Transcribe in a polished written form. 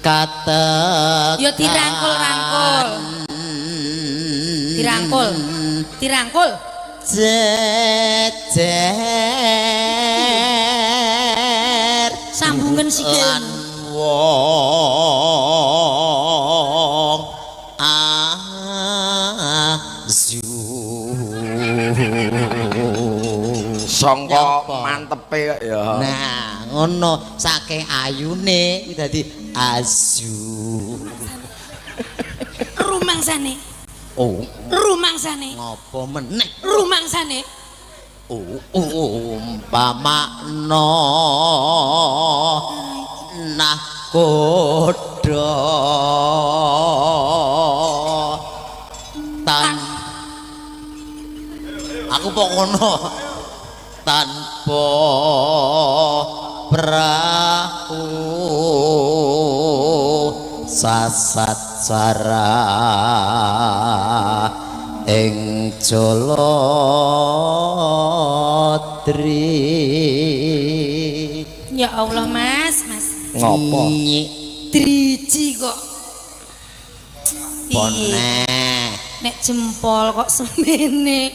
Katekan. Ya dirangkul-rangkul. Dirangkul. Dirangkul. Jejer Sambungen sikil. Lan wong azu. Sangka Nyapa? Mantepe kok ya. Nah, ngono, saking ayune kuwi dadi azu. Rumangsane. Oh, Rumangsane. Ngopo meneh? Rumangsane. Oh, umpamakno nahkoda tan aku pok ngono tanpa prahu sasat cara ing Jaladri. Ya Allah, Mas, Mas. Ngopo? Nyi. Driji kok. Piye? Poneh. Nek jempol kok semene.